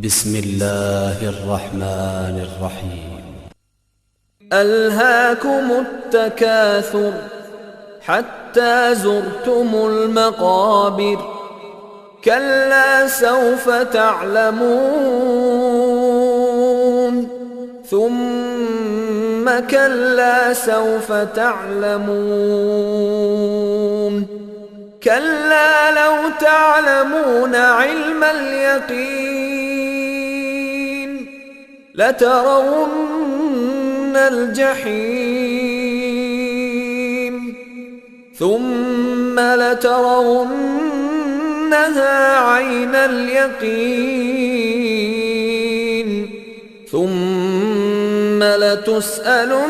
بسم الله الرحمن الرحیم. ألهاكم التكاثر حتى زرتم المقابر كلا سوف تعلمون ثم كلا سوف تعلمون كلا لو تعلمون علم اليقين لترون الجحيم ثم لترونها عين اليقين ثم لتسألن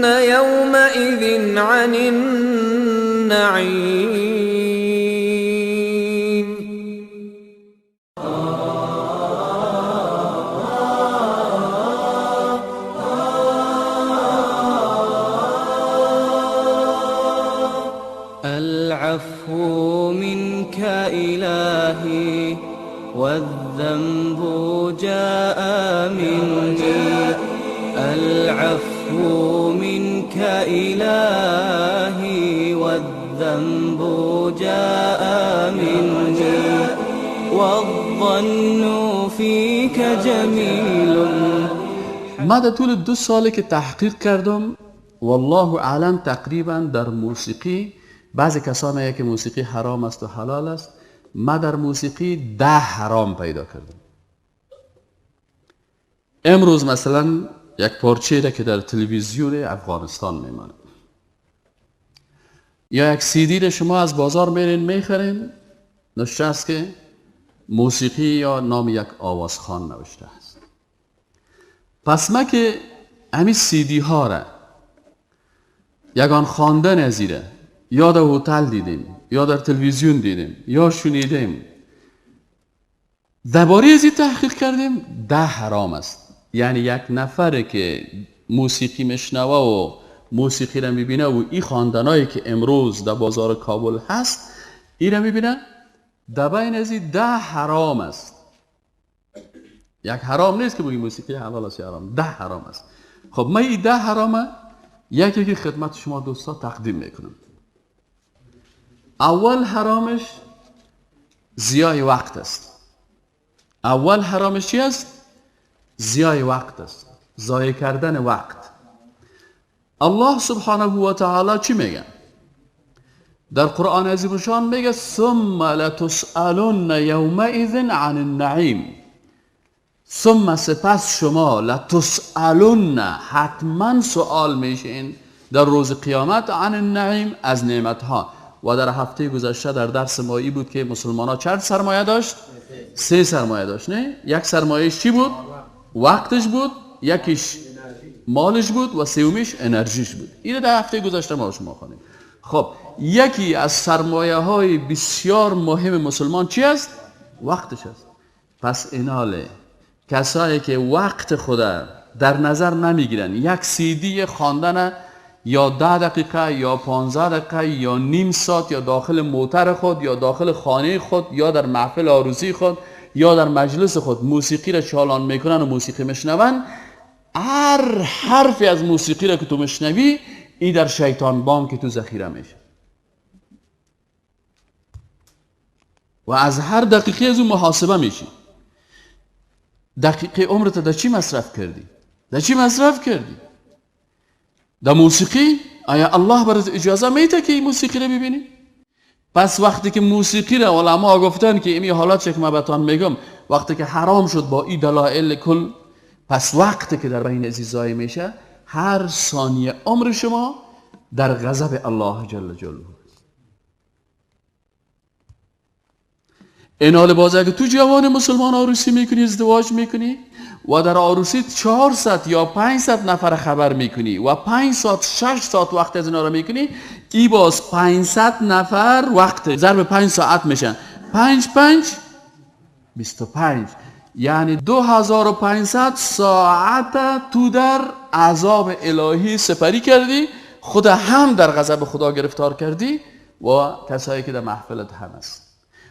يومئذ عن النعيم. العفو منك إلهي والذنب جاء مني، العفو منك إلهي والذنب جاء مني، والظن فيك جميل. ما در طول 2 ساله که تحقیق کردم والله اعلم تقریبا در موسیقی بعضی کسا میگه که موسیقی حرام است و حلال است، ما در موسیقی 10 حرام پیدا کردم. امروز مثلا یک پارچه را که در تلویزیون افغانستان میمانه یا یک سی دی را شما از بازار میرین میخرین، نوشته است که موسیقی یا نام یک آوازخوان نوشته است. پس ما که همین سی دی ها را یگان خواندن از ایره یا در هتل دیدیم یا در تلویزیون دیدیم یا شنیدیم، درباره از این تحقیق کردیم، 10 حرام است. یعنی یک نفر که موسیقی میشنوه و موسیقی را میبینه و این خواندنایی که امروز در بازار کابل هست این را میبینه، در بین از این 10 حرام است. یک حرام نیست که بگیم موسیقی حلال است یا حرام، 10 حرام است. خب من این 10 حرام یکی که خدمت شما دوستا تقدیم میکنم. اول حرامش زیای وقت است. اول حرامش چی است؟ زیای وقت است، ضایع کردن وقت. الله سبحانه و تعالی چی میگه؟ در قرآن عظیم الشان میگه ثم لتسألن یومئذ عن النعیم. ثم سپس شما، لتسألن حتما سوال میشین در روز قیامت، عن النعیم از نعمتها. و در هفته گذشته در درس مایی بود که مسلمان ها چند سرمایه داشت؟ 3 سرمایه داشت، نه؟ یک سرمایهش چی بود؟ وقتش بود، یکیش مالش بود و سومیش انرژیش بود. اینو در هفته گذشته ما شما خوانیم. خب یکی از سرمایه های بسیار مهم مسلمان چی است؟ وقتش است. پس ایناله کسایی که وقت خود در نظر نمیگیرن، یک سی دی خواندن یا 10 دقیقه یا 15 دقیقه یا نیم ساعت یا داخل موتر خود یا داخل خانه خود یا در محفل عروسی خود یا در مجلس خود موسیقی را چالان میکنن و موسیقی میشنون، هر حرفی از موسیقی را که تو میشنوی ای در شیطان بام که تو ذخیره میشه و از هر دقیقه از اون محاسبه میشی. دقیقه عمرت در چی مصرف کردی؟ در چی مصرف کردی؟ در موسیقی؟ آیا الله برات اجازه میده که این موسیقی رو ببینی؟ پس وقتی که موسیقی را علما گفتن که این حالات که من بهتان میگم وقتی که حرام شد با این دلایل کل، پس وقتی که در بین عزیزای میشه هر ثانیه عمر شما در غضب الله جل جلاله. این حال باز اگه تو جوان مسلمان عروسی میکنی، ازدواج میکنی و در عروسی 400 یا 500 نفر خبر میکنی و 5 ساعت 6 ساعت وقت از اینا رو میکنی، ای باز 500 نفر وقت ضرب 5 ساعت میشن، 5 5 25، یعنی 2500 ساعت تو در عذاب الهی سپری کردی، خود هم در غضب خدا گرفتار کردی و کسایی که در محفلت هم است.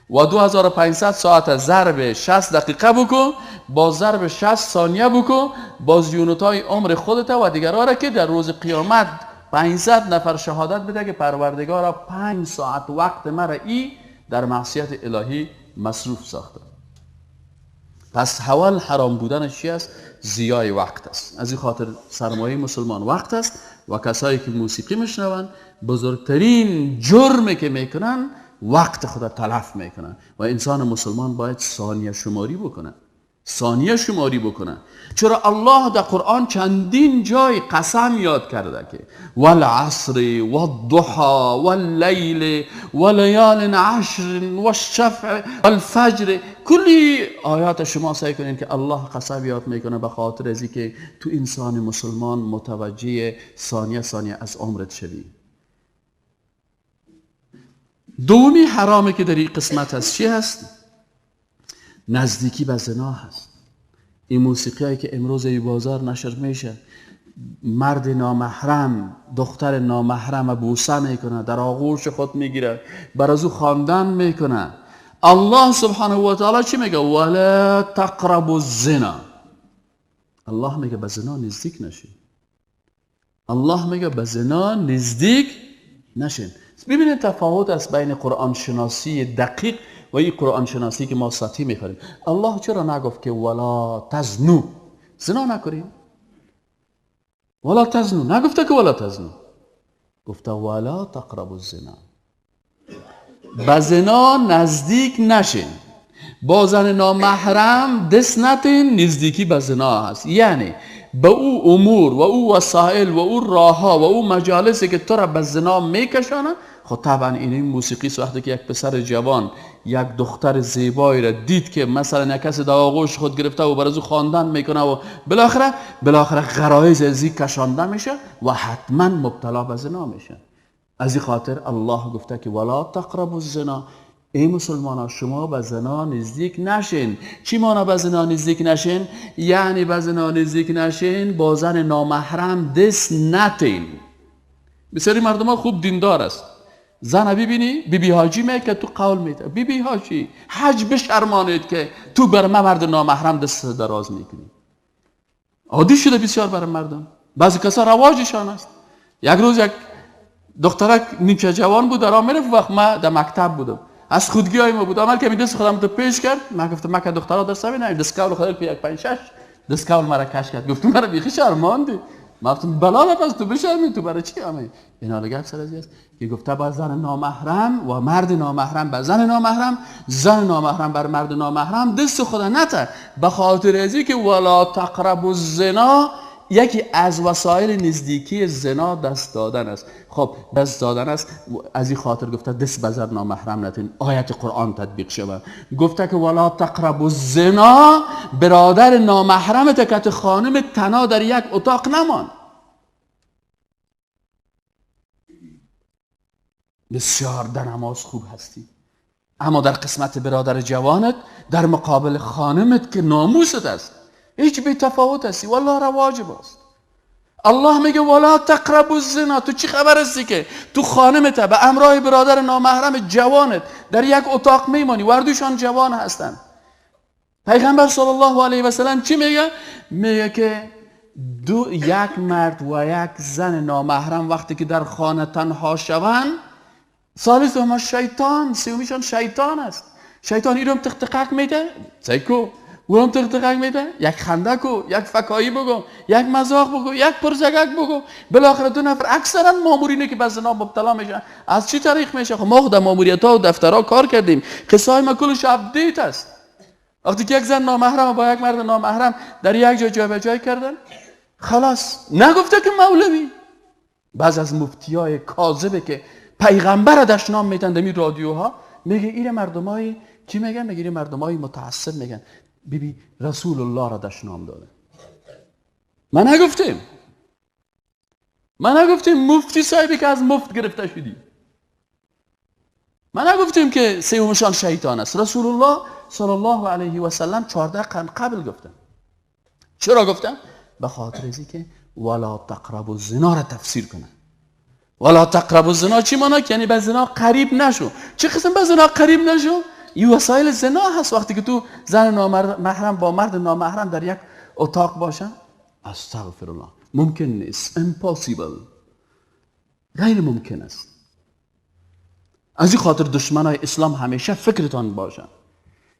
و 2500 ساعت ضرب 60 دقیقه بکن، با ضرب 60 ثانیه بکن، باز unit های عمر خودت و دیگرها را که در روز قیامت 500 نفر شهادت بده که پروردگارا 5 ساعت وقت مرا ای در معصیت الهی مصروف ساخته. پس حوال حرام بودنش چی است؟ ضیاع وقت است. از این خاطر سرمایه مسلمان وقت است و کسایی که موسیقی میشنوند بزرگترین جرمی که میکنن وقت خود تلف میکنن و انسان مسلمان باید ثانیه شماری بکنه، ثانیه شماری بکنه. چرا الله در قرآن چندین جای قسم یاد کرده که والعصر والضحى واللیل ولیال عشر والشفع والفجر. کلی آیات شما سعی کنین که الله قسم یاد میکنه به خاطر از که تو انسان مسلمان متوجه ثانیه ثانیه از عمرت شوی. دومی حرامی که در این قسمت هست چی هست؟ نزدیکی به زنا هست. این موسیقی هایی که امروز ای بازار نشر میشه، مرد نامحرم دختر نامحرم بوسه میکنه، در آغوش خود میگیره، بر از او خواندن میکنه. الله سبحانه و تعالی چی میگه؟ ولا تقربوا الزنا. الله میگه به زنا نزدیک نشین. الله میگه به زنا نزدیک نشین. ببینید تفاوت است بین قرآن شناسی دقیق و این قرآن شناسی که ما سطحی میخوریم. الله چرا نگفت که ولا تزنو، زنا نکنیم؟ ولا تزنو نگفته که ولا تزنو، گفته ولا تقربوا الزنا، به زنا نزدیک نشین، با زن نامحرم دست نتین، نزدیکی به زنا هست. یعنی به او امور و او وسایل و او راهها و او مجالسی که تو را به زنا میکشانه. خب طبعا این موسیقی است. وقتی که یک پسر جوان یک دختر زیبایی را دید که مثلا یک کسی در آغوش خود گرفته و بر از او خواندن میکنه و بالاخره غرایز از این کشانده میشه و حتما مبتلا به زنا میشه. از این خاطر الله گفته که ولا تقربوا الزنا، ای مسلمان ها شما به زنا نزدیک نشین. چی مانا به زنا نزدیک نشین؟ یعنی به زنا نزدیک نشین، با زن نامحرم دست نتین. بسیاری مردم ها خوب دیندار است، زن ببینی بی بی حاجی می که تو قول میده، بی بی حاجی حج بشرمانید که تو بر ما مرد نامحرم دست دراز میکنی. عادی شده بسیار بر مردم، بعضی کسا رواجشان است. یک روز یک دخترک نیمچه جوان بود در میرفت، وقت ما در مکتب بودم، از خودگی های ما بود، عمل که دست خودم تو پیش کرد، من گفتم من که دخترها درس نمیدم، دست کول خودم 1 5 6 دست کول مرا کش کرد. گفتم مرا بیخی شرماندی. من گفتم بلا پس تو بشرمی، تو برای چی آمی؟ این حال گپ سر است که گفته با زن نامحرم و مرد نامحرم به زن نامحرم، زن نامحرم بر مرد نامحرم دست خدا نته، به خاطر ازی که ولا تقربوا الزنا یکی از وسایل نزدیکی زنا دست دادن است. خب دست دادن است، از این خاطر گفته دست به زن نامحرم نتین. آیت قرآن تطبیق شود. گفته که ولا تقربوا الزنا، برادر نامحرم تکت خانم تنها در یک اتاق نمان. بسیار در نماز خوب هستی، اما در قسمت برادر جوانت در مقابل خانمت که ناموست است هیچ بی تفاوت هستی. والله رواج باست. الله میگه ولا تقربوا الزنا. تو چی خبر هستی که تو خانمت به امرای برادر نامحرم جوانت در یک اتاق میمانی، وردوشان جوان هستند. پیغمبر صلی الله علیه و سلم چی میگه؟ میگه که یک مرد و یک زن نامحرم وقتی که در خانه تنها شوند، ثالثهما شیطان، سومیشان شیطان است. شیطان اینم تق تقک میده، سیکو اونم تق تقک میده، یک خنده کو، یک فکایی بگو، یک مزاح بگو، یک پرزگک بگو. بالاخره دو نفر اکثرا مامورینه که به زنا مبتلا میشن. از چی طریق میشه؟ خب ما خود در ماموریت ها و دفترها کار کردیم، قصه های ما کلش update است. وقتی که یک زن نامحرم با یک مرد نامحرم در یک جای جای به جای کردن، خلاص. نگفته که مولوی، بعض از مفتیای کاذبه که پیغمبر دشنام میدن در رادیوها، میگه این مردمای چی میگن؟ میگه این مردمای متعصب میگن بی بی رسول الله را دشنام داده. من نگفتیم مفتی صاحبی که از مفت گرفته شدی، من نگفتیم که سومشان شیطان است. رسول الله صلی الله علیه و سلم 14 قرن قبل گفتن. چرا گفتن؟ به خاطر ازی که ولا تقربوا الزنا را تفسیر کنن. ولا تقربوا الزنا چی مانا؟ یعنی به زنا قریب نشو. چه قسم به زنا قریب نشو؟ این وسایل زنا هست. وقتی که تو زن نامحرم با مرد نامحرم در یک اتاق باشن، استغفر الله، ممکن نیست، impossible، غیر ممکن است. از این خاطر دشمنای اسلام همیشه فکرتان باشن.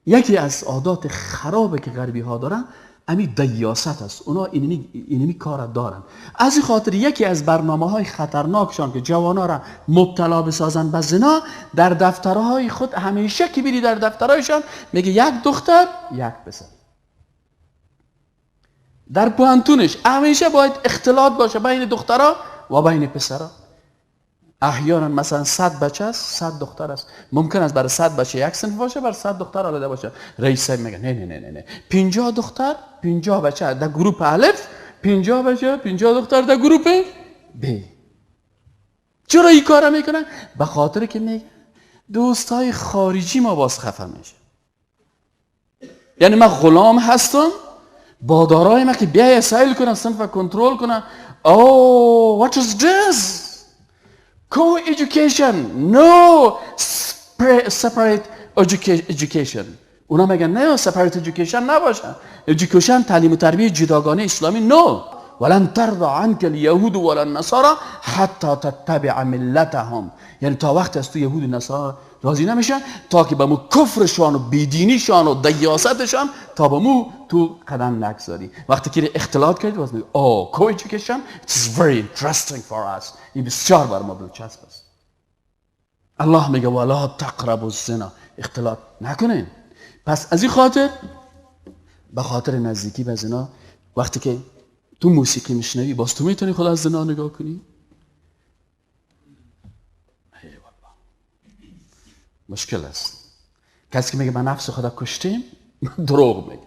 یکی از عادات خرابه که غربی ها دارن امی دیاست است. اونا اینمی کار دارن. از این خاطر یکی از برنامه های خطرناکشان که جوانا را مبتلا بسازن به زنا، در دفترهای خود همیشه که بری در دفترهایشان میگه یک دختر یک پسر. در پوهنتونش همیشه باید اختلاط باشه بین دخترها و بین پسرها. احیانا مثلا 100 بچه است، 100 دختر است. ممکن است برای 100 بچه یک صنف باشه، برای 100 دختر علیحده باشه. رئیس صاحب میگه نه نه نه نه نه، 50 دختر 50 بچه در گروپ الف، 50 بچه 50 دختر در گروپ ب. چرا این کارا میکنن؟ به خاطر که میگه دوستای خارجی ما باز خفه میشه. یعنی من غلام هستم، بادارای ما که بیای سیل کنم، صنف کنترل کنم. Oh, what is this? Co-education, no separate education. اونا میگن نه separate education نباشه. education تعلیم و تربیه جداگانه اسلامی no. ولن ترضى عنك اليهود ولا النصارى حتى تتبع ملتهم. یعنی تا وقت از تو یهود و نصارا راضی نمیشن تا که به مو کفرشان و بیدینیشان و دیاستشان تا به مو تو قدم نگذاری. وقتی که اختلاط کردی باز میگه oh co-education it's very interesting for us. این بسیار بر ما دلچسب است. الله میگه ولا تقربوا الزنا، اختلاط نکنین. پس از این خاطر به خاطر نزدیکی به زنا، وقتی که تو موسیقی میشنوی باز تو میتونی خود از زنا نگاه کنی؟ ای والله مشکل است. کسی که میگه من نفس خدا کشتیم دروغ میگه.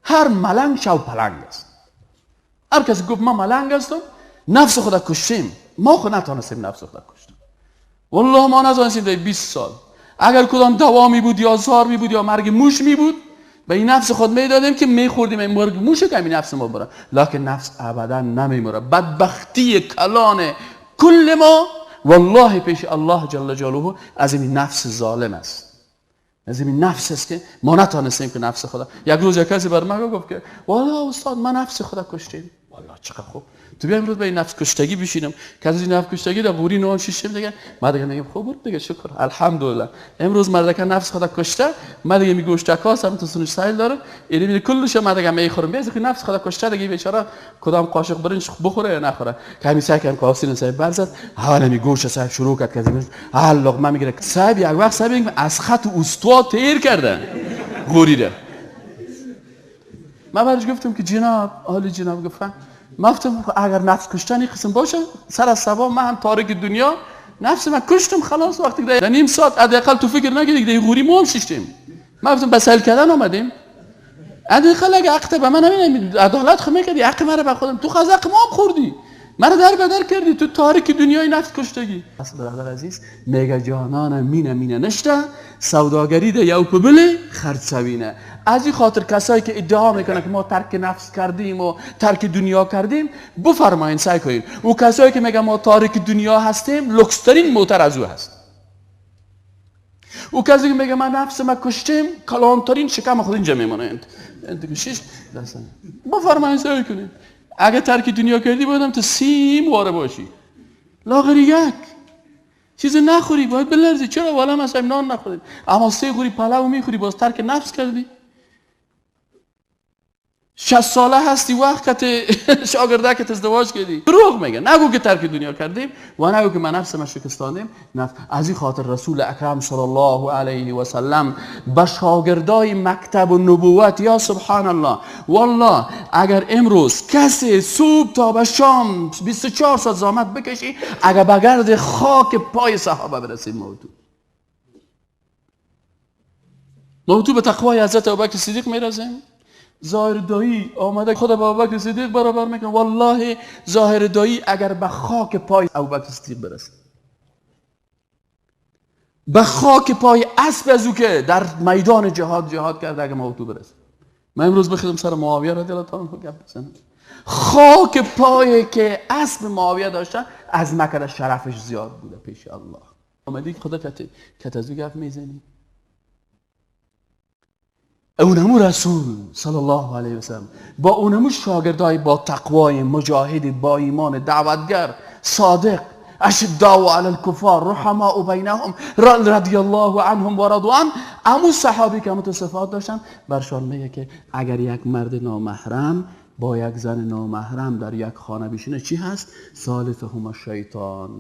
هر ملنگ شو پلنگ است. هر کسی گفت ما ملنگ هستم، نفس خدا کشتیم، ما خود نتانستیم نفس خدا کشتیم. والله ما نتانستیم در 20 سال. اگر کدام دوا می بود یا زار می بود یا مرگ موش می بود، به این نفس خود میدادیم که میخوردیم این مرگ موش که این نفس ما بره. لکن نفس ابدا نمیمره. بدبختی کلان کل ما والله پیش الله جل جلاله از این نفس ظالم است. از این نفس است که ما نتانستیم که نفس خدا. یک روز یک کسی بر من گفت که والله استاد ما نفس خدا کشتیم. والله چقدر خوب. تو بیا امروز به این نفس کشتگی بشینم. کسی نفس کشتگی در غوری نوان شیشم دیگه. ما دیگه میگم خوب بود دیگه، شکر الحمدلله. امروز مردک نفس خدا کشته، ما دیگه میگوشتکاس هم تو سنش سایل داره. اینی می کلش ما دیگه میخورم. بیا که نفس خدا کشته دیگه بیچاره کدام قاشق برنج بخوره یا نخوره. که همین سعی کردم کاسین صاحب برزد. حالا می گوش صاحب شروع کرد که حالا لقمه میگیره. صاحب یک وقت صاحب از خط استوا تیر کرده غوری را. من برش گفتم که جناب، عالی جناب، گفتم من گفتم اگر نفس کشتن این قسم باشه سر از سبا من هم تارک دنیا نفس من کشتم خلاص. وقتی در نیم ساعت حداقل تو فکر نکردی که غوری ما هم شیشتیم. من گفتم به سیل کردن آمدیم. حداقل اگه عقد به من همین عدالت خو میکردی، حق مرا به خودم، تو خز حق ما هم خوردی، مرا در بدر کردی، تو تاریک دنیای نفس کشتگی. پس برادر عزیز میگه جانان مینه مینه نشته، سوداگری ده یو پبل خرڅوینه. از این خاطر کسایی که ادعا میکنن که ما ترک نفس کردیم و ترک دنیا کردیم، بفرمایین سعی کنین. او کسایی که میگن ما تارک دنیا هستیم، لکسترین موتر از او هست. او کسی که میگه من نفس ما کشتیم، کلانترین شکم خود اینجا میمونه. شش بفرمایین سعی کنین. اگه ترک دنیا کردی بودم تو سیم واره باشی، لاغری یک چیز نخوری باید بلرزی. چرا والا مثلا نان نخوریم، اما سه خوری پلو میخوری، باز ترک نفس کردی. 60 ساله هستی وقت که شاگرده که ازدواج کردی. دروغ میگه. نگو که ترک دنیا کردیم و نگو که من نفس ما شکستاندیم. نفس. از این خاطر رسول اکرم صلی الله علیه و سلم به شاگردای مکتب و نبوت، یا سبحان الله، والله اگر امروز کسی صبح تا به شام 24 ساعت زحمت بکشی، اگر به گرد خاک پای صحابه برسی، موتو به تقوای حضرت ابوبکر صدیق میرسیم. ظاهر دایی آمده خود با ابوبکر صدیق برابر میکنه. والله ظاهر دایی اگر به خاک پای ابوبکر صدیق برسه، به خاک پای اسب از او که در میدان جهاد جهاد کرده، اگر ما تو برسه. من امروز بخیدم سر معاویه رضی الله تعالی عنه گپ بزنم. خاک پای که اسب معاویه داشته از مکه شرفش زیاد بوده پیش الله. آمدی خدا کت از او گپ میزنی. اونمو رسول صلی الله علیه وسلم با اونمو شاگردای با تقوای مجاهد با ایمان دعوتگر صادق اشداء علی الکفار رحماء بینهم رضی الله عنهم و رضوا عنه، امو صحابی که همو صفات داشتن برشان میگه که اگر یک مرد نامحرم با یک زن نامحرم در یک خانه بشینه چی هست؟ ثالثهما الشیطان،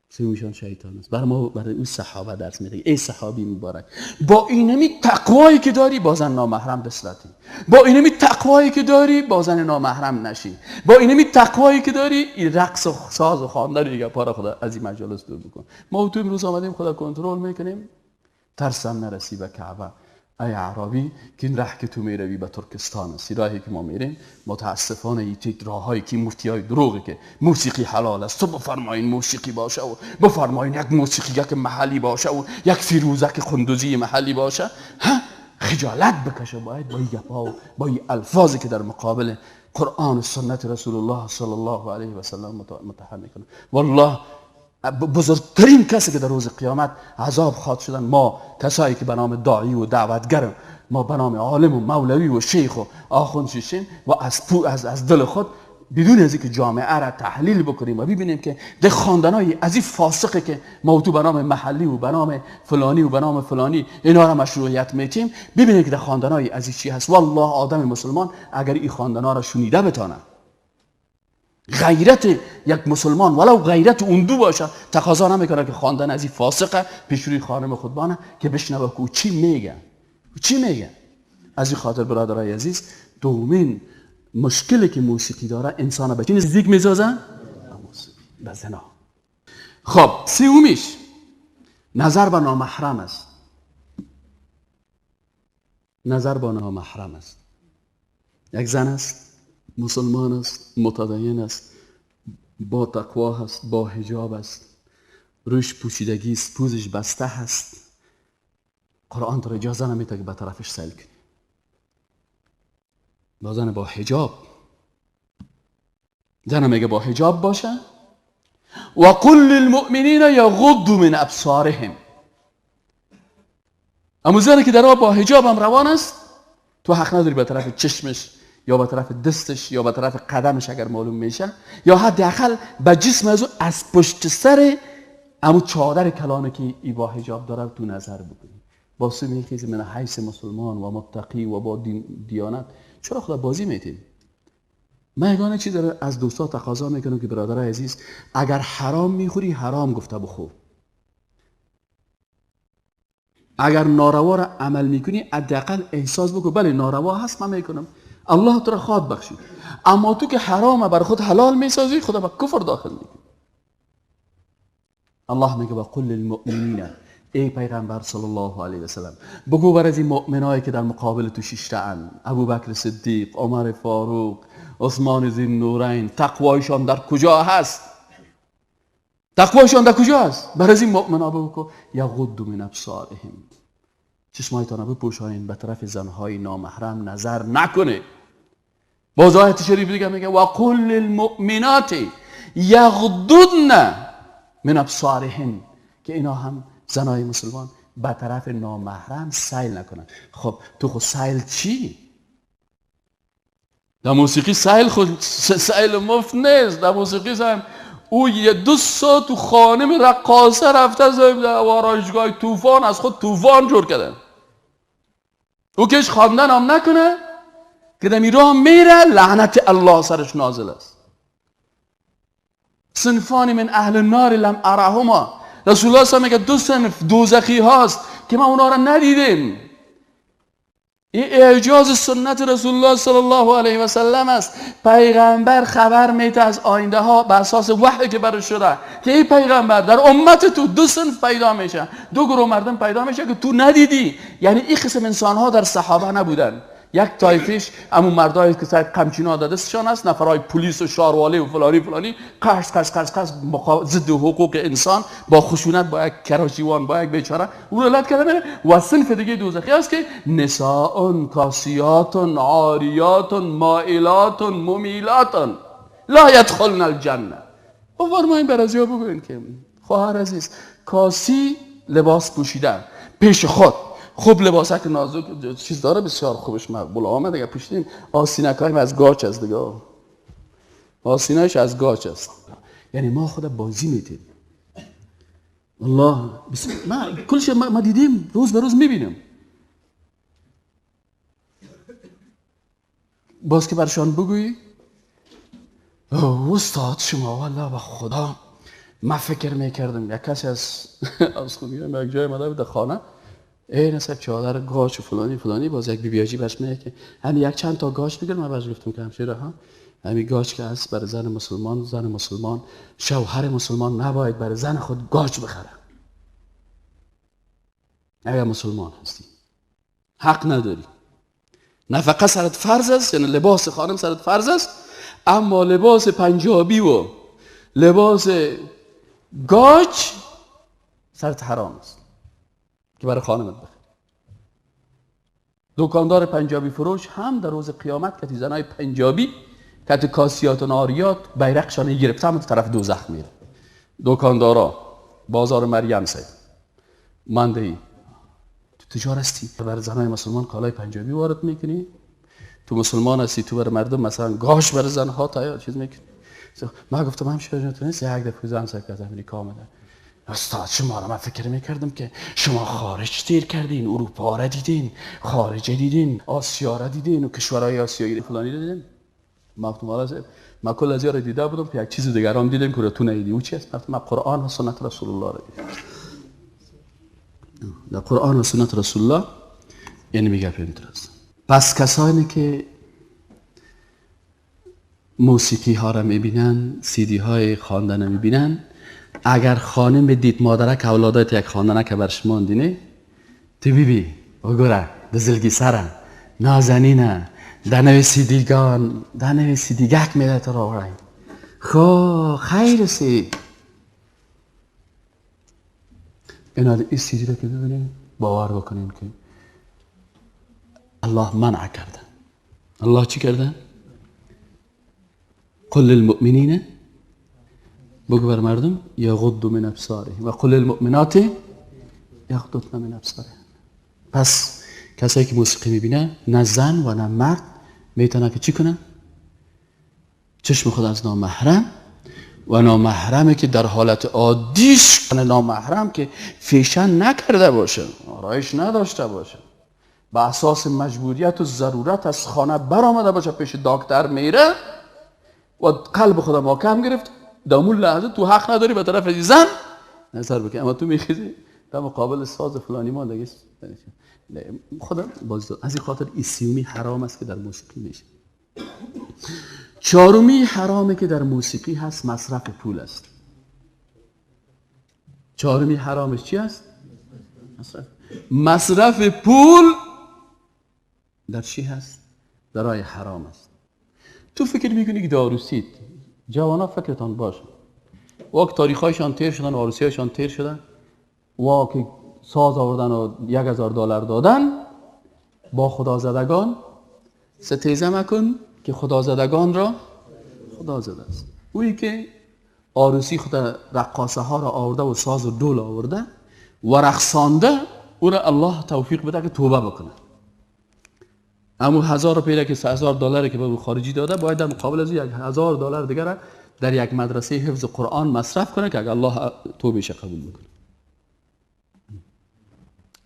سومیشان شیطان است. برای ما برای اون صحابه درس میده. ای صحابی مبارک، با اینمی تقوایی که داری با زن نامحرم بسلاتی، با اینمی تقوایی که داری با زن نامحرم نشی، با اینمی تقوایی که داری این رقص و ساز و خواندن دیگه پارا خدا از این مجالس دور بکن. ما تو امروز آمدیم خدا کنترل میکنیم، ترسم نرسی به کعبه. ای اعرابی که این راه که تو میروی به ترکستان است، راهی که ما میریم متاسفانه این تک راههایی که مفتیای دروغی که موسیقی حلال است، تو بفرمایین موسیقی باشه و بفرمایین یک موسیقی یک محلی باشه و یک فیروزک قندوزی محلی باشه، ها خجالت بکشه. باید با این گپا و با این الفاظی که در مقابل قرآن و سنت رسول الله صلی الله علیه و سلم متهم میکنه. والله بزرگترین کسی که در روز قیامت عذاب خواد شدن ما کسایی که به نام داعی و دعوتگر، ما به نام عالم و مولوی و شیخ و آخوند شیشیم و از دل خود بدون از اینکه جامعه را تحلیل بکنیم و ببینیم که ده خواندنای از این فاسقه که ما تو به نام محلی و به نام فلانی و به نام فلانی اینا را مشروعیت میتیم، ببینیم که ده خواندنای از این چی هست. والله آدم مسلمان اگر این خواندنا را شنیده بتانه، غیرت یک مسلمان ولو غیرت اون دو باشه تقاضا نمیکنه که خواندن از این فاسقه پیش روی خانم خودبانه که بشنوه که چی میگه، چی میگه. از این خاطر برادرای عزیز، دومین مشکلی که موسیقی داره انسان به چی نزدیک میسازه؟ به زنا. خب سومیش نظر به نامحرم است. نظر به نامحرم است. یک زن است، مسلمان است، متدین است، با تقوا هست، با حجاب است، روش پوشیدگی است، پوزش بسته هست، قرآن تو اجازه نمیده که به طرفش سیل کنی. با زن با حجاب، زن میگه با حجاب باشه. و قل للمؤمنین یغضوا من ابصارهم. اما زنی که در با حجاب هم روان است، تو حق نداری به طرف چشمش یا به طرف دستش یا به طرف قدمش اگر معلوم میشه، یا حداقل به جسم از او از پشت سر امو چادر کلانه که ای با حجاب داره تو نظر بکنی. با سومی من حیث مسلمان و متقی و با دیانت چرا خدا بازی میتیم؟ من یگانه چیز داره از دوستا تقاضا میکنم که برادرای عزیز، اگر حرام میخوری حرام گفته بخور، اگر ناروا را عمل میکنی حداقل احساس بکن بله ناروا هست من میکنم، الله تو را خواد بخشید. اما تو که حرامه بر خود حلال میسازی، خدا به کفر داخل میکنی. الله میگه و قل للمؤمنین، ای پیغمبر صلی الله علیه و سلم بگو بر از این مؤمنایی که در مقابل تو شیشته اند، ابوبکر صدیق، عمر فاروق، عثمان ذی النورین، تقوایشان در کجا هست؟ تقوایشان در کجا هست؟ بر از این مؤمنا بگو یغضوا من ابصارهم، چشمایتان بپوشانین به طرف زنهای نامحرم نظر نکنه. باز آیت شریف دیگه میگه و قل للمؤمنات یغضضن من ابصارهن، که اینا هم زنای مسلمان به طرف نامحرم سیل نکنن. خب تو خود سیل چی؟ در موسیقی سیل خود سیل مفت نیست. در موسیقی سیل او یه 2 ساعت تو خانم رقاصه رفته در آرایشگاه طوفان از خود طوفان جور کردن. او که هیچ خواندن هم نکنه که در راه میره لعنت الله سرش نازل است. صنفان من اهل النار لم ارهما، رسول الله صلی الله علیه و میگه 2 صنف دوزخی هاست که ما اونا را ندیدیم. این اعجاز سنت رسول الله صلی الله علیه و سلم است. پیغمبر خبر میده از آینده ها به اساس وحی که برش شده که ای پیغمبر در امت تو 2 صنف پیدا میشه، 2 گروه مردم پیدا میشه که تو ندیدی. یعنی این قسم انسان ها در صحابه نبودن. یک طایفش همون مردایی که ساعت قمچینا دستشان است، نفرای پلیس و شاروالی و فلانی فلانی، قرض قرض قرض قرض ضد حقوق انسان با خشونت با یک کراچیوان با یک بیچاره اون لط کرده میره. و صنف دیگه دوزخی است که نساء کاسیات عاریات مائلات ممیلات لا یدخلن الجنه. و فرمایین بر از بگوین که خواهر عزیز، کاسی لباس پوشیده پیش خود، خوب لباسک نازک چیز داره، بسیار خوبش مقبول آمد دیگه. پوشیدیم آستینکایم از گاچ است دیگه، آستینایش از گاچ است. یعنی ما خود بازی میتیم. الله ما کلش ما دیدیم، روز به روز میبینم. باز که برشان بگویی استاد شما والله و خدا من فکر میکردم یک کسی از از خوبی یک جای ماده بود خانه، ای نصب چادر گاچ و فلانی فلانی، باز یک بیبیاجی برش میگه که همین یک چند تا گاچ بگیر. من برش گفتم که همشیره ها همین گاچ که هست برای زن مسلمان، زن مسلمان شوهر مسلمان نباید برای زن خود گاچ بخره. اگر مسلمان هستی حق نداری، نفقه سرت فرض است، یعنی لباس خانم سرت فرض است، اما لباس پنجابی و لباس گاچ سرت حرام است که برای خانمت بخری. دکاندار پنجابی فروش هم در روز قیامت که زنای پنجابی که کاسیات و ناریات بیرقشان گرفته هم طرف دوزخ میره. دکاندارا بازار مریم سید مانده تو تجار هستی، برای زنای مسلمان کالای پنجابی وارد میکنی، تو مسلمان هستی، تو برای مردم مثلا گاش برای زنها تیار چیز میکنی. من گفتم همشیره تو نیست، یک دفعه زن سید از امریکا آمده، استاد شما را من فکر میکردم که شما خارج تیر کردین، اروپا را دیدین، خارج دیدین، آسیا را دیدین و کشورهای آسیایی فلانی را دیدین. من گفتم من کل از را دیده بودم که یک چیز دیگر هم دیدم که تو ندیدی. او چی است؟ من قرآن و سنت رسول الله را دیدم. در قرآن و سنت رسول الله یعنی میگه پینتر است. پس کسانی که موسیقی ها را میبینن، سیدی های خواندن میبینن، اگر خانم دید مادرک اولادات یک خواندنه که برش ماندینه، تو بی بی وګوره د زلګي سره نازنینه د نوې سیدیګان د نوې سیدیګک مې درته راوړی، خو خیر سی. اینا این سیدی رو که ببینیم باور بکنیم که الله منع کرده. الله چی کرده؟ قل للمؤمنین، بگو بر مردم یغضوا من ابصارهم و قل للمؤمنات یغضضن من ابصارهن. پس کسایی که موسیقی میبینه نه زن و نه مرد میتونه که چی کنه؟ چشم خود از نامحرم و نامحرمی که در حالت عادیش، نامحرم که فیشن نکرده باشه، آرایش نداشته باشه، به اساس مجبوریت و ضرورت از خانه برآمده باشه، پیش دکتر میره و قلب خود محکم گرفت، در اون لحظه تو حق نداری به طرف زن نظر بکنی، اما تو میخیزی در مقابل ساز فلانی ما دیگه خدا باز. از این خاطر این سیومی حرام است که در موسیقی میشه. چهارمی حرامی که در موسیقی هست مصرف پول است. چهارمی حرامش چی است؟ مصرف پول در چی هست؟ در راه حرام است. تو فکر میکنی که داروسید، جوانا فکرتان باشه، واک تاریخایشان تیر شدن و عروسیایشان تیر شدن، واک ساز آوردن و $1000 دادن، با خدازدگان ستیزه مکن که خدازدگان را خدا زده است. اویی که عروسی خود رقاصه ها را آورده و ساز و دول آورده و رقصانده، او را الله توفیق بده که توبه بکنه. اما 1000 پیره که $1000 که به خارجی داده، باید در مقابل از $1000 دیگر در یک مدرسه حفظ قرآن مصرف کنه که اگر الله توبهش قبول بکنه.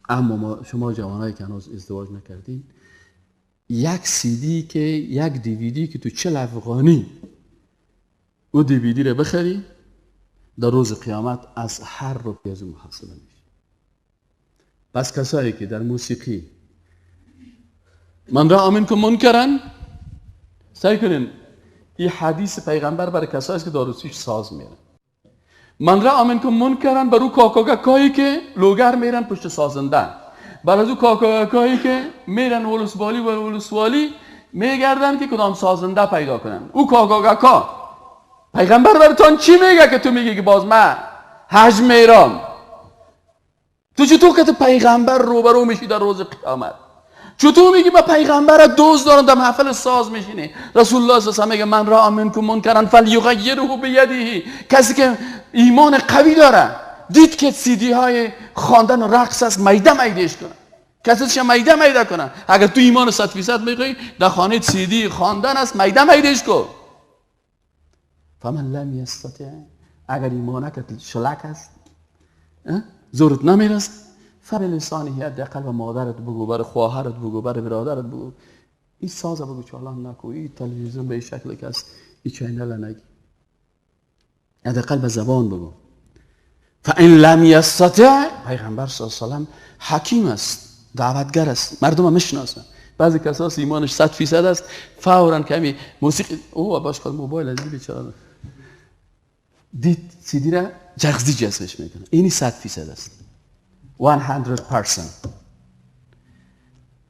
اما ما شما جوانایی که هنوز ازدواج نکردین، یک سیدی که یک دیویدی که تو 40 افغانی او دیویدی رو بخری، در روز قیامت از هر روپیه از محاسبه میشه. پس کسایی که در موسیقی من را منکم منکرن، سعی کنین این حدیث پیغمبر برای کسایی که داروسیش ساز میرن. من را منکم منکرن بر او کاکاکایی که لوگر میرن پشت سازنده، بر از او کاکاکایی که میرن ولسوالی و ولسوالی میگردن که کدام سازنده پیدا کنن. او کاکاکا پیغمبر براتون چی میگه که تو میگی که باز من حج میرم؟ تو چطور که پیغمبر روبرو میشی در روز قیامت؟ چطور میگی من پیغمبر دوست دارم در محفل ساز میشینی؟ رسول الله صلی الله علیه و میگه من را منکم منکرا فلیغیره بیده. کسی که ایمان قوی داره، دید که سیدی های خواندن و رقص است، میده میدهش کنه. کسیش میده میده کنه. اگر تو ایمان 100% میخوای در خانه سیدی خواندن است، میده میدهش کو. فمن لم یستطع، اگر ایمانت شلک است، زورت نمیرسه، فبلسانه، حداقل به مادرت بگو، بر خواهرت بگو، بر برادرت بگو، این ساز بگو چالان نکو، این تلویزیون به شکل که است، این channel نگی، حداقل به زبان بگو. فان لم یستطع، پیغمبر صلی الله علیه و سلم حکیم است، دعوتگر است، مردم میشناسن. بعضی کساس ایمانش 100% است، فورا کمی موسیقی او باش کن موبایل از بیچاره دید سیدی را جغزی جذبش میکنه. اینی 100% است، 100%.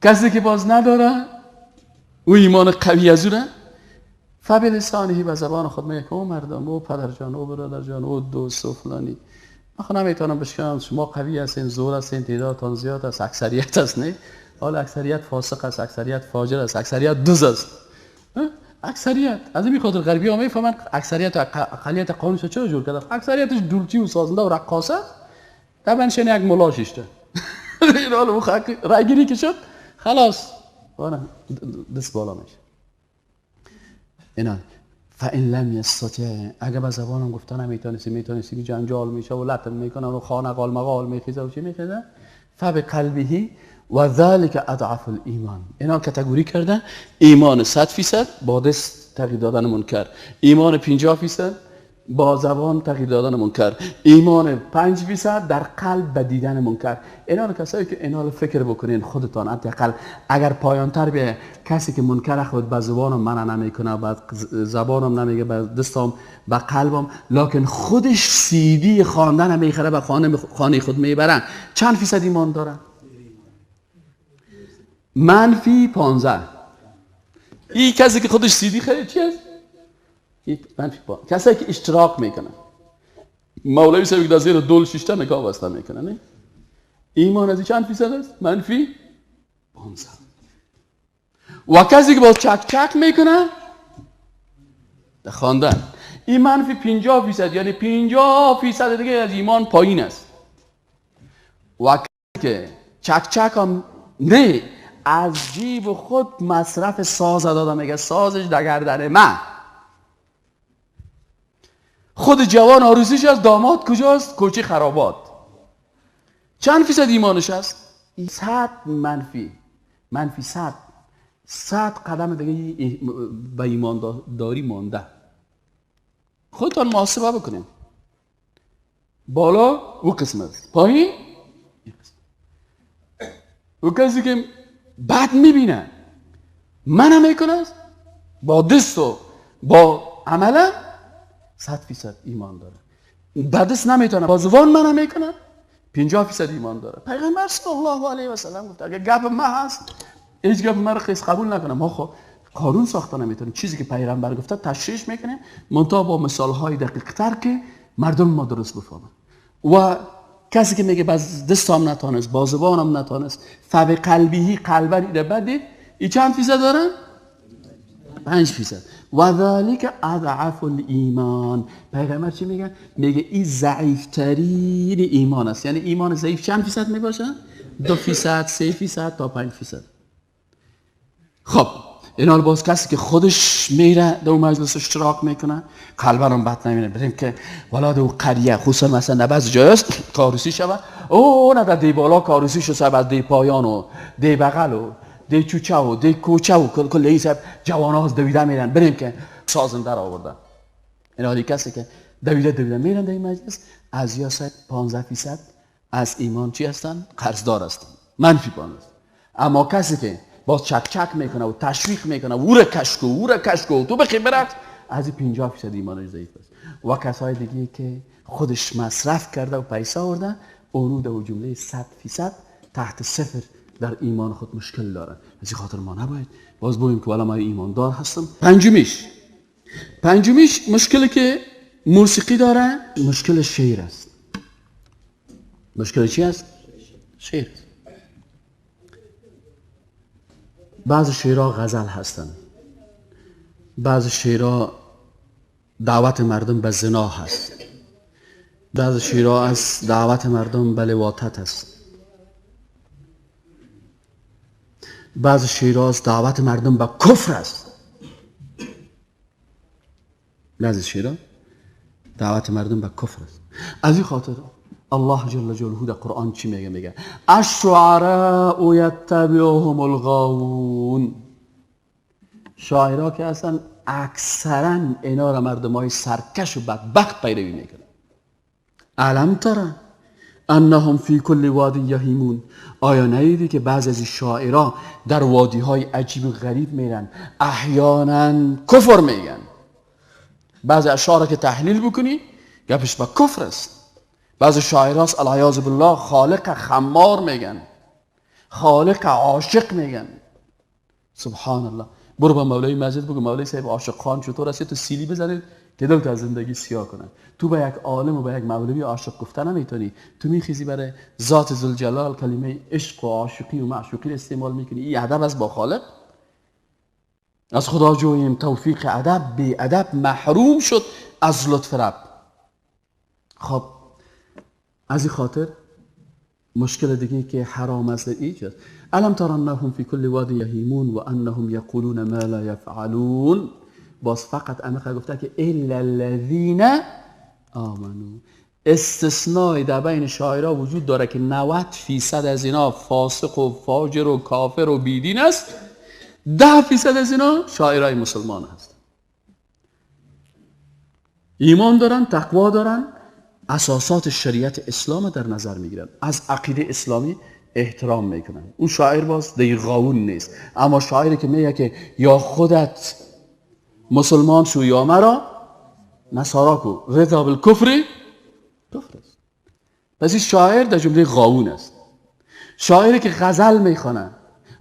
کسی که باز نداره او ایمان قوی از او، فبلسانه، به زبان خود میگه او مردم، او پدر جان، او برادر جان، او دوست و فلانی، من خود نمیتونم بشکنم، شما قوی هستین، زور هستین، تعدادتان زیاد است، اکثریت است، نه؟ حالا اکثریت فاسق است، اکثریت فاجر است، اکثریت دزد است، اکثریت. از این خاطر غربی ها میفهمن اکثریت و اقلیت قانونش چرا جور کرده. اکثریتش دولچی و سازنده و رقاصه است، طبعا شن یک ملا شیشته. این حالا او رایگیری که شد خلاص دست بالا میشه. اینا فان لم یستطع، اگه به زبانم گفتن نمیتونستی، میتونستی جنجال میشه و لطم میکنن و خانه قال مقال میخیزه و چی میخیزه، فبقلبه و ذلك اضعف الایمان. اینا کاتگوری کرده، ایمان 100% با دست تغییر دادن منکر، ایمان 50% با زبان تغییر دادن منکر، ایمان 5% در قلب به دیدن منکر. اینا کسایی که اینا فکر بکنین خودتان، حداقل اگر پایانتر به کسی که منکر خود به زبانم منع نمیکنه، به زبانم نمیگه، به دستم، به قلبم، لکن خودش سیدی خواندن میخره، به خانه خود میبرن، چند فیصد ایمان داره؟ منفی 15. این کسی که خودش سیدی خرید چی است؟ منفی 15. کسایی که اشتراک میکنن، مولوی صاحب که در زیر دول شیشته نگاه واسطه میکنه، نه؟ ایمان از چند فیصد است؟ منفی 15. و کسی که باز چک چک میکنه در خواندن، این منفی 50%، یعنی 50% دیگه از ایمان پایین است. و کسی که چک چک هم نه، از جیب خود مصرف ساز داده، میگه سازش در گردن من. خود جوان آروسیش از داماد کجاست؟ کوچه خرابات. چند فیصد ایمانش است؟ 100 منفی، منفی 100، 100 قدم دیگه به ایمان داری مانده. خودتان محاسبه بکنیم. بالا او قسم است، پایین این قسم. او کسی که بد میبینه منم میکنه با دست و با عمله 100% ایمان داره. با دست نمیتونه، با زبان منم میکنه 50% ایمان داره. پیغمبر صلی الله علیه و سلم گفت اگه گپ ما هست هیچ گپ ما رو قبول نکنه. ما خب قانون ساخته نمیتونیم، چیزی که پیغمبر گفته تشریح میکنیم، منتها با مثال های دقیق تر که مردم ما درست بفهمن. و کسی که میگه باز دستم نتانست، با زبانم نتانست، فب قلبیهی، قلبا ایده بدید، ای چند فیصد دارن؟ 5%. و ذالک اضعف الایمان. پیغمبر چی میگه؟ میگه این ضعیف ترین ایمان است. یعنی ایمان ضعیف چند فیصد میباشه؟ 2%، 3% تا 5%. خب اینا باز کسی که خودش میره در مجلس اشتراک میکنه، قلبا هم بد نمیره، بریم که والا دو قریه خصوصا مثلا بعض جای است کاروسی شوه، او نه در دی بالا کاروسی شو سر دی پایان و دی بغل و دی چوچه و دی کوچه و کل این سب جوان ها دویده میرن، بریم که سازنده را آوردن. اینا دی کسی که دویده دویده میرن در این مجلس، از یا 15% از ایمان چی هستن؟ قرضدار هستن، منفی 15. اما کسی که باز چک چک میکنه و تشویق میکنه، او را کشکو، او را کشکو، تو بخی برقص، از 50% ایمانش ضعیف است. و کسای دیگه که خودش مصرف کرده و پیسه آورده، اونو در جمله 100% تحت صفر در ایمان خود مشکل داره. از این خاطر ما نباید باز بگوییم که والا ما ایماندار هستم. پنجمیش مشکلی که موسیقی داره، مشکل شعر است. مشکل چی است؟ شعر است. بعض شعرها غزل هستند، بعض شعرها دعوت مردم به زنا هست، بعض شعرها از دعوت مردم به لواطت هست. بعض شعرها دعوت مردم به کفر است. بعض شعرها دعوت مردم به کفر است. از این خاطر الله جل جلاله در قرآن چی میگه؟ میگه الشعراء یتبعهم الغاوون. شاعرها که اصلا اکثرا اینا را مردم های سرکش و بدبخت پیروی میکنن. الم تر انهم فی کل وادی یهیمون. آیا ندیدی که بعضی از شاعرها در وادی های عجیب و غریب میرن، احیانا کفر میگن. بعضی اشعار که تحلیل بکنی گپش با کفر است. بعضی شاعرها العیاذ بالله خالق خمار میگن، خالق عاشق میگن. سبحان الله. برو با مولای مسجد بگو مولای صاحب عاشق خان چطور است، تو سیلی بزنید که دلت از زندگی سیاه کنن. تو با یک عالم و با یک مولوی عاشق گفتن نمیتونی. تو میخیزی برای ذات ذوالجلال کلمه عشق و عاشقی و معشوقی استعمال میکنی. این ادب است با خالق. از خدا جوییم توفیق ادب، بی ادب محروم شد از لطف رب. خب از این خاطر مشکل دیگه که حرام است ایجاد. الم تر انهم فی کل وادی یهیمون و انهم یقولون ما لا یفعلون. باز فقط امخه گفته که الا الذین آمنوا. استثنای در بین شاعرها وجود داره که 90% از اینا فاسق و فاجر و کافر و بیدین است، 10% از اینا شاعرای مسلمان هست. ایمان دارن، تقوا دارن، اساسات شریعت اسلام در نظر میگیرن، از عقیده اسلامی احترام میکنن. اون شاعر باز دیگه غاوون نیست. اما شاعری که میگه که یا خودت مسلمان شو یا مرا نصارا کو، رضا بالکفر کفر است. پس این شاعر در جمله غاوون است. شاعری که غزل میخوانه،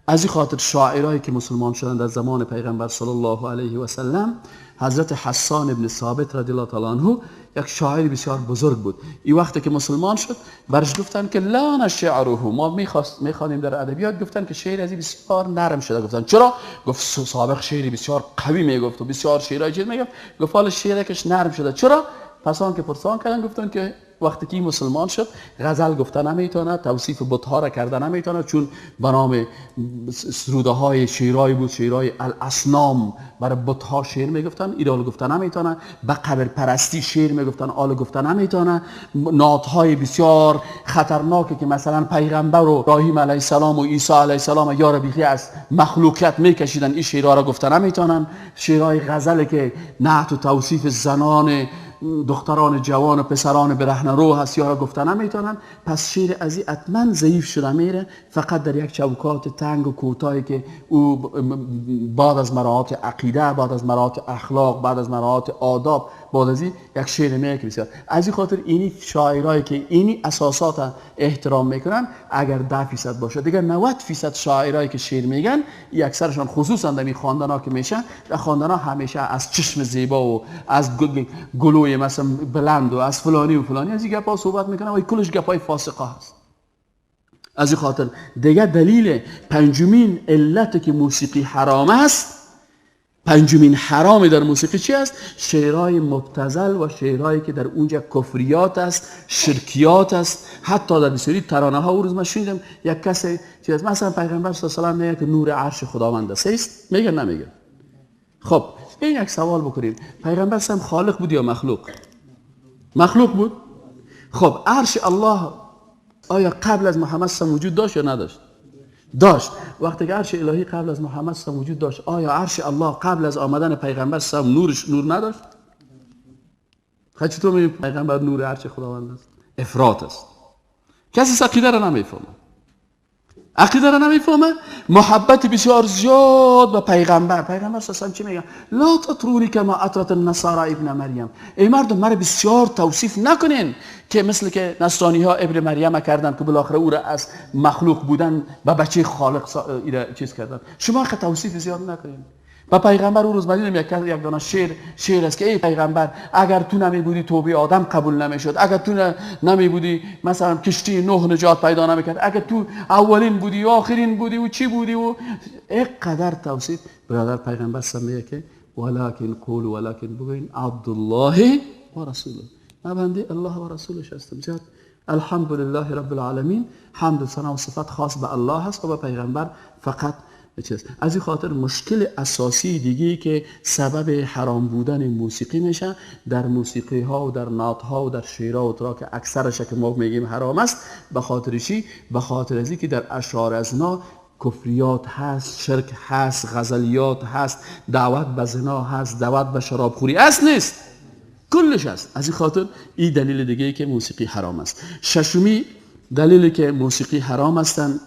از این خاطر شاعرایی که مسلمان شدن در زمان پیغمبر صلی الله علیه و سلم، حضرت حسان ابن ثابت رضی الله تعالی عنه یک شاعر بسیار بزرگ بود. این وقتی که مسلمان شد برش گفتن که لا شعره، ما میخوانیم در ادبیات، گفتن که شعر از این بسیار نرم شده. گفتن چرا؟ گفت سابق شعری بسیار قوی میگفت و بسیار شعرای چیز میگفت، گفت حالا شعرش نرم شده. چرا؟ پس آن که پرسان کردن گفتن که وقتی که مسلمان شد غزل گفته نمیتونه، توصیف بت‌ها را کرده نمیتونه، چون به نام سروده های شعرای بود، شعرای الاسنام برای بت‌ها شعر میگفتن، ایرال گفته نمیتونه، به قبر پرستی شعر میگفتن، آل گفته نمیتونه، نعت‌های بسیار خطرناکی که مثلا پیغمبر و ابراهیم علیه السلام و عیسی علیه السلام یار بیخی از مخلوقیت میکشیدن، این شعرها را گفته نمیتونن، شعرهای غزل که نعت و توصیف زنان، دختران جوان و پسران برهنه رو هست، یارا گفته نمیتونن. پس شعر از این اتمن ضعیف شده میره، فقط در یک چوکات تنگ و کوتاهی که او بعد از مراعات عقیده، بعد از مراعات اخلاق، بعد از مراعات آداب، بعد از این یک شعر میگه که بسیار. از این خاطر اینی شاعرایی که اینی اساسات احترام میکنن اگر 10% باشه، دیگه 90% شاعرایی که شعر میگن اکثرشان خصوصا در این خواندنا که میشه، در خواندنا همیشه از چشم زیبا و از گلوی مثلا بلند و از فلانی و فلانی از این گپا صحبت میکنن و کلش گپای فاسقه هست. از این خاطر دیگه دلیل پنجمین علت که موسیقی حرام است، پنجمین حرام در موسیقی چی است؟ شعرهای مبتذل و شعرهایی که در اونجا کفریات است، شرکیات است. حتی در بسیاری ترانه ها روز من شنیدم یک کسی چیز مثلا پیغمبر صلی الله علیه و سلم میگه که نور عرش خداوند است، میگه نمیگه؟ خب این یک سوال بکنیم، پیغمبر صلی خالق بود یا مخلوق؟ مخلوق بود. خب عرش الله آیا قبل از محمد صلی وجود داشت یا نداشت؟ داشت. وقتی که عرش الهی قبل از محمد صلی وجود داشت، آیا عرش الله قبل از آمدن پیغمبر صلی نورش نور نداشت؟ خب چطور میگیم پیغمبر نور عرش خداوند است؟ افراط است. کسی عقیده را نمیفهمه، عقیده را نمیفهمه. محبت بسیار زیاد به پیغمبر. پیغمبر صلی الله علیه و چی میگه؟ لا تطرونی کما اطرت النصارى ابن مریم. ای مردم مرا بسیار توصیف نکنین که مثل که نصرانی ها ابن مریم کردن که بالاخره او را از مخلوق بودن به بچه خالق چیز کردن. شما خه توصیف زیاد نکنین. و پیغمبر اون روز من دیدم یک دانه شعر است که ای پیغمبر اگر تو نمی بودی توبه آدم قبول نمیشد، اگر تو نمی بودی مثلا کشتی نوح نجات پیدا نمیکرد، اگر تو اولین بودی و آخرین بودی و چی بودی و اینقدر توصیف. برادر پیغمبر سمیه که ولکن قول ولکن بگوین عبدالله و رسوله، من بنده الله و رسولش هستم. زیاد الحمدلله رب العالمین، حمد و ثنا و صفت خاص به الله هست و به پیغمبر فقط از این خاطر مشکل اساسی دیگه که سبب حرام بودن موسیقی میشه در موسیقی ها و در نعت ها و در شعرها و ترا که اکثرش که ما میگیم حرام است، به خاطر چی؟ به خاطر از که در اشعار از اینا کفریات هست، شرک هست، غزلیات هست، دعوت به زنا هست، دعوت به شرابخوری هست، نیست، کلش هست. از این خاطر این دلیل دیگه که موسیقی حرام است. ششمی دلیلی که موسیقی حرام هستند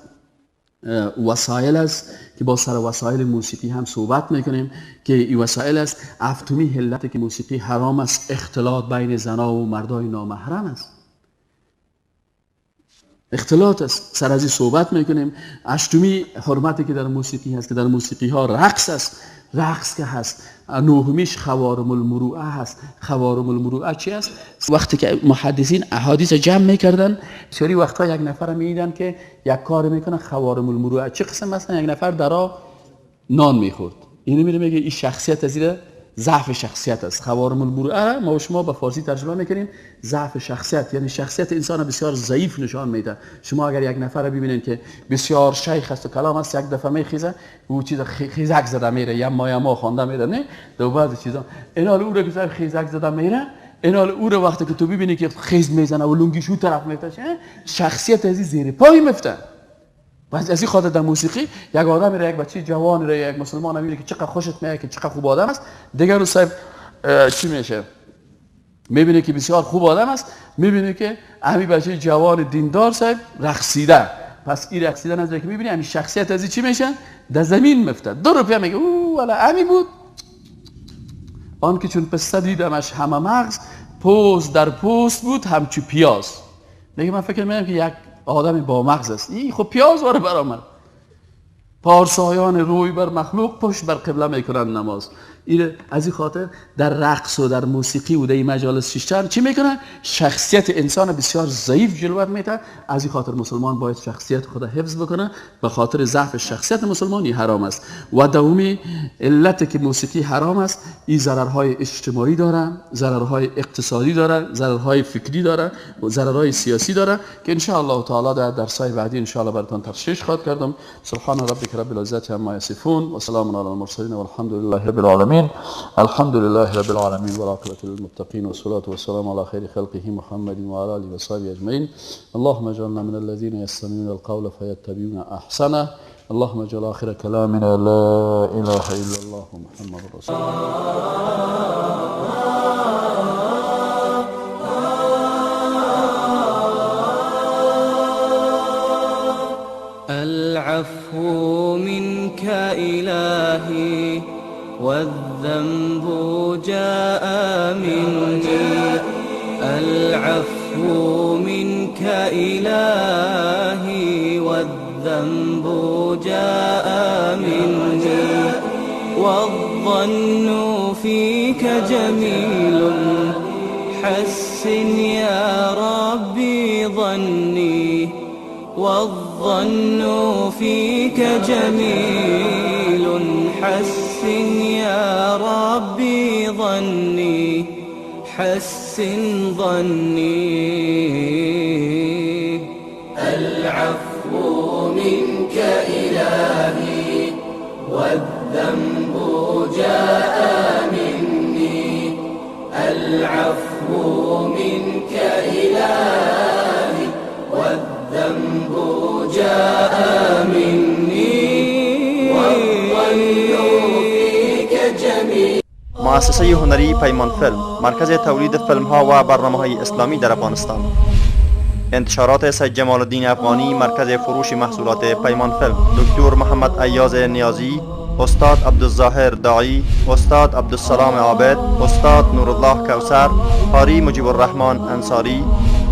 وسایل است که با سر وسایل موسیقی هم صحبت میکنیم که این وسایل است. هفتمی علت که موسیقی حرام است اختلاط بین زنا و مردای نامحرم است، اختلاط است، سر از این صحبت میکنیم. هشتمی حرمتی که در موسیقی هست که در موسیقی ها رقص است، رقص که هست. نهمیش خوارم المروءه هست. خوارم المروءه چی است؟ وقتی که محدثین احادیث جمع میکردن، بسیاری وقتها یک نفر میدیدن که یک کار میکنه خوارم المروءه چه قسم؟ مثلا یک نفر درا نان میخورد، اینو میره میگه این شخصیت از ضعف شخصیت است. خوارم المروءه ما و شما به فارسی ترجمه میکنیم ضعف شخصیت، یعنی شخصیت انسان بسیار ضعیف نشان میده. شما اگر یک نفر رو ببینید که بسیار شیخ است و کلام است، یک دفعه میخیزه او چیز خیزک زده میره، یا ما خوانده میره، نه دو بعض چیزا اینا او رو که خیزک زده میره، اینا او رو وقتی که تو ببینی که خیز میزنه و لونگیش اون طرف میفته، شخصیت از زیر پای میفته. بعضی از این خاطر در موسیقی یک آدم را، یک بچه جوان را، یک مسلمان میبینه که چقدر خوشت میاد، که چقدر خوب آدم است، دیگر رو صاحب چی میشه؟ میبینه که بسیار خوب آدم است، میبینه که همین بچه جوان دیندار صاحب رقصیده. پس این رقصیدن از که میبینی همین شخصیت از چی میشه؟ در زمین میفته. دو روپیه میگه او والا همین بود. آن که چون پسته دیدمش همه مغز، پوست در پوست بود همچو پیاز. میگه من فکر میکنم که یک آدم با مغز است، این خب پیاز واره برآمد. پارسایان روی بر مخلوق پشت بر قبله میکنن نماز. این از این خاطر در رقص و در موسیقی و در این مجالس شیشتن چی میکنن؟ شخصیت انسان بسیار ضعیف جلوه میده. از این خاطر مسلمان باید شخصیت خود حفظ بکنه، به خاطر ضعف شخصیت مسلمانی حرام است. و دومی علت که موسیقی حرام است، این ضررهای اجتماعی داره، ضررهای اقتصادی داره، ضررهای فکری داره و ضررهای سیاسی داره که ان شاء الله تعالی در درس‌های بعدی ان شاء الله براتون تشریح خواهد کردم. سبحان ربک رب العزة عما یصفون و سلام علی المرسلین والحمد لله رب العالمین. الحمد لله رب العالمين والعاقبة للمتقين والصلاة والسلام على خير خلقه محمد وعلى آله وصحبه أجمعين. اللهم اجعلنا من الذين يستمعون القول فيتبعون أحسنه. اللهم اجعل آخر كلامنا لا إله إلا الله محمد رسول الله. العفو منك إلهي والذنب جاء مني، العفو منك إلهي والذنب جاء مني، والظن فيك جميل حسن يا ربي ظني، والظن فيك جميل حسن يا ربي ظني، حسن ظني. العفو منك إلهي والذنب جاء مني، العفو منك إلهي والذنب جاء مني، والظن فيك جميل. مؤسسه هنری پیمان فیلم، مرکز تولید فیلم ها و برنامه های اسلامی در افغانستان. انتشارات سید جمال الدین افغانی، مرکز فروش محصولات پیمان فیلم. دکتر محمد ایاز نیازی، استاد عبدالظاهر داعی، استاد عبدالسلام عابد، استاد نورالله کوثر، قاری مجیب الرحمن انصاری،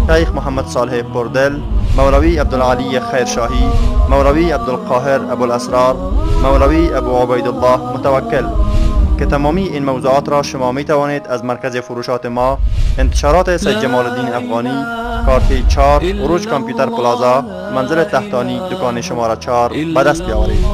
شیخ محمد صالح پردل، مولوی عبدالعلی خیرشاهی، مولوی عبدالقاهر ابوالاسرار، مولوی ابو عبیدالله متوکل. که تمامی این موضوعات را شما می توانید از مرکز فروشات ما، انتشارات سید جمال الدین افغانی، کارت 4، عروج کامپیوتر پلازا، منزل تحتانی، دکان شماره 4 به دست بیاورید.